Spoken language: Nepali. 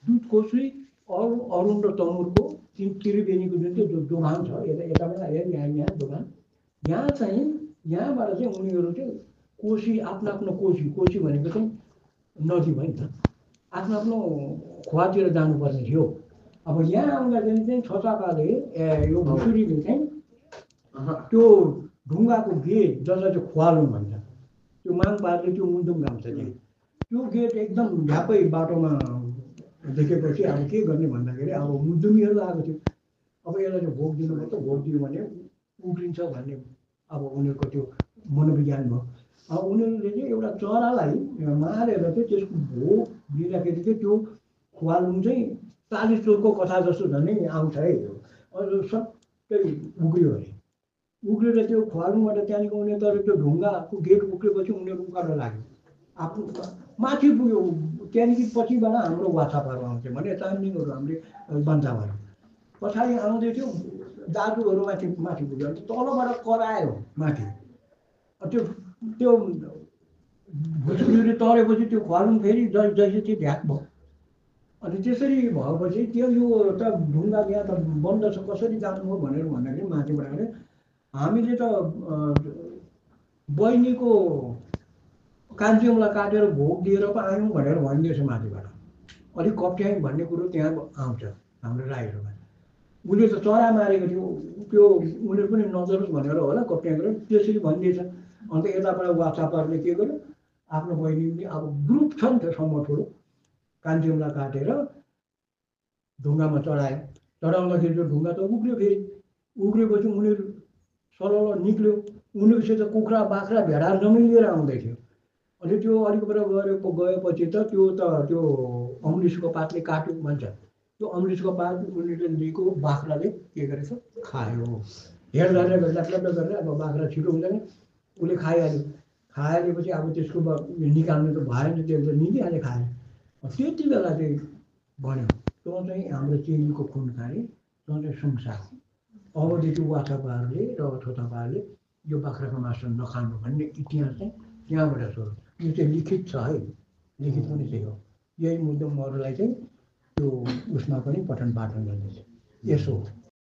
दुधको चाहिँ अरुण र तमुरको त्रिवेणीको जुन चाहिँ दोभान छ यता पनि यहाँ दोभान यहाँ चाहिँ यहाँबाट चाहिँ उनीहरू चाहिँ कोशी आफ्नो आफ्नो कोशी भनेको चाहिँ नदी भयो नि त आफ्नो आफ्नो खोवातिर जानुपर्ने थियो। अब यहाँ आउँदाखेरि चाहिँ छचापाले यो भुसुरीले चाहिँ त्यो ढुङ्गाको गेट जसलाई चाहिँ खोवालुङ भन्छ त्यो माङपारले त्यो मुन्दुङ गाउँछ त्यहाँ त्यो गेट एकदम झ्यापै बाटोमा देखेपछि अब के गर्ने भन्दाखेरि अब मुन्दुङीहरू आएको थियो। अब यसलाई चाहिँ भोग दिनुपर्छ भोग दियो भने उब्रिन्छ भन्ने अब उनीहरूको त्यो मनोविज्ञान भयो। अब उनीहरूले चाहिँ एउटा चरालाई मारेर चाहिँ त्यसको भोग दिँदाखेरि चाहिँ त्यो खोवालुङ चाहिँ 40 चोरको कथा जस्तो झन् आउँछ है सबै उग्रियो अरे उग्रेर त्यो खोवालुङबाट त्यहाँदेखि उनीहरू तर त्यो ढुङ्गाको गेट उक्रेपछि उनीहरू उकालो लाग्यो आफ्नो माथि पुग्यो त्यहाँदेखि पछिबाट हाम्रो वाछापाहरू आउँथ्यो भने चान्दिङहरू हामीले बन्चाहरू पछाडि आउँदै थियो दाजुहरू माथि पुग्यो अनि तलबाट करायो माथि त्यो त्यो भुसुरीले तरेपछि त्यो खोवालुङ फेरि जैसे त्यो ढ्याक भयो अनि त्यसरी भएपछि त्यो यो त ढुङ्गा यहाँ त बन्द छ कसरी जानुभयो भनेर भन्दाखेरि माथिबाट भने हामीले त बहिनीको कान्छीलाई काटेर भोग दिएर पो आयौँ भनेर भनिदिएछ माथिबाट अलिक कप्ट्याङ भन्ने कुरो त्यहाँ आउँछ हाम्रो राईहरूमा उसले त चरा मारेको थियो त्यो उनीहरू पनि नजरोस् भनेर होला कप्ट्याङले त्यसरी भनिदिएछ। अन्त यताबाट वाछापारले के गर्यो आफ्नो बहिनी अब ग्रुप छ नि त सम्म ठुलो कान्छीलाई काटेर ढुङ्गामा चढायो चढाउँदाखेरि त्यो ढुङ्गा त उग्रियो फेरि उग्रिएपछि उनीहरू सलल निक्ल्यो उनीहरूसित कुखुरा बाख्रा भेडा जम्मै लिएर आउँदै थियो अनि त्यो अलिकति गएपछि त त्यो अमृतको पातले काट्यो भन्छ त्यो अमृतको पात उनीहरूले लिएको बाख्राले के गरेछ खायो हेर्दा गरेर अब बाख्रा छिटो हुँदैन उसले खाइहालेपछि अब त्यसको निकाल्नु त भएन त्यसले निकाले खायो त्यति बेला चाहिँ भन्यो त्यो चाहिँ हाम्रो चेलीको खुन खाने त्यो चाहिँ संसार अबदेखि वाछापाहरूले र छोटापाहरूले यो बाख्राको मासु नखानु भन्ने इतिहास चाहिँ त्यहाँबाट सुरु यो चाहिँ लिखित छ है लिखित पनि त्यही हो यही मुद्दाहरूलाई चाहिँ त्यो उसमा पनि पठन पाठन गर्दैछ यसो